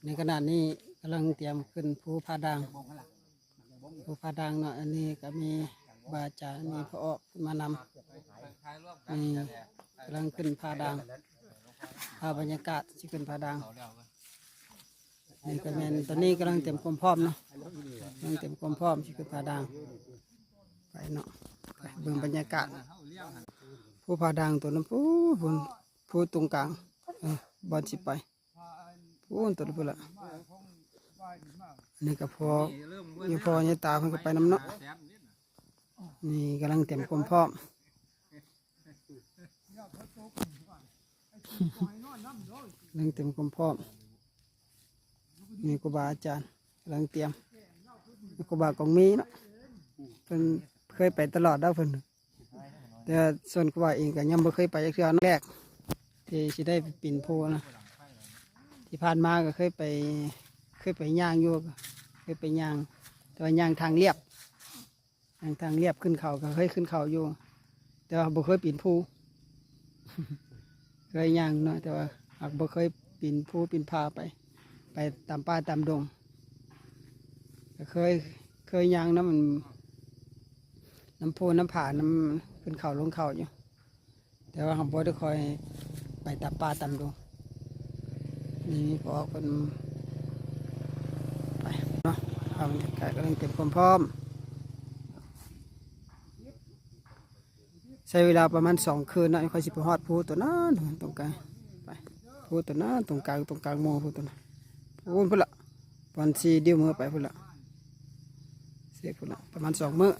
ໃນຂະນະນີ້ກຳລັງຕຽມຂຶ້ນພູຜາດ່າງ ພູຜາດ່າງເນາະ. ອັນນີ້ກໍມີບາອາຈານ ມີພໍ່ອອກເພິ່ນມານຳ ນີ້ກຳລັງຂຶ້ນຜາດ່າງ ພາບບັນຍາກາດຊິຂຶ້ນຜາດ່າງ. ນີ້ກໍແມ່ນຕອນນີ້ກຳລັງຕຽມຄວາມພ້ອມເນາະ ກຳລັງຕຽມຄວາມພ້ອມຊິຂຶ້ນຜາດ່າງ ໄປເນາະ ໄປເບິ່ງບັນຍາກາດ ພູຜາດ່າງຕົວນັ້ນ ພູ ພູ ພູຕົງກາງ ເອີ ບ່ອນຊິໄປ ພູຕົວພຸ້ນລະ. ອັນນີ້ກໍພໍ່ ຍາພໍ່ຍາຕາເພິ່ນກໍໄປນຳເນາະ. ນີ້ກຳລັງຕຽມຄວາມພ້ອມ ກຳລັງຕຽມຄວາມພ້ອມ. ນີ້ຄູບາອາຈານກຳລັງຕຽມ ຄູບາກອງມີເນາະ ເພິ່ນເຄີຍໄປຕະຫຼອດແລ້ວເພິ່ນ ແຕ່ສ່ວນຄູບາເອງກໍຍັງບໍ່ເຄີຍໄປຈັກເທື່ອ ຄັ້ງແລກທີ່ຊິໄດ້ໄປປີນພູນະ. ທີ່ຜ່ານມາກໍເຄີຍໄປ ເຄີຍໄປຍ່າງຢູ່ ເຄີຍໄປຍ່າງ ແຕ່ວ່າຍ່າງທາງລຽບ ທາງ ທາງລຽບຂຶ້ນເຂົາກໍເຄີຍຂຶ້ນເຂົາຢູ່ ແຕ່ວ່າບໍ່ເຄີຍປີນພູ ເຄີຍຍ່າງເນາະ ແຕ່ວ່າຫາກບໍ່ເຄີຍປີນພູປີນຜາໄປ ໄປຕາມປ່າຕາມດົງ. ກໍເຄີຍ ເຄີຍຍ່າງນຳ ນຳພູນຳຜາ ນຳຂຶ້ນເຂົາລົງເຂົາຢູ່ ແຕ່ວ່າເຮົາບໍ່ໄດ້ຄ່ອຍໄປຕາມປ່າຕາມດົງ. ນີ້ພໍ່ເພິ່ນໄປເນາະ ພາບບັນຍາກາດກຳລັງຕຽມຄວາມພ້ອມ. ໃຊ້ເວລາປະມານສອງຄືນເນາະ ຄ່ອຍຊິໄປຮອດພູຕົວນັ້ນ ຕົງກາງ ໄປ ພູຕົວນັ້ນ ຕົງກາງ ຕົງກາງໝູ່ພູຕົວນັ້ນ ພຸ້ນ ພຸ້ນລະ ບ່ອນຊິດິ້ວມືໄປພຸ້ນລະ ເສກພຸ້ນລະ ປະມານສອງມື້.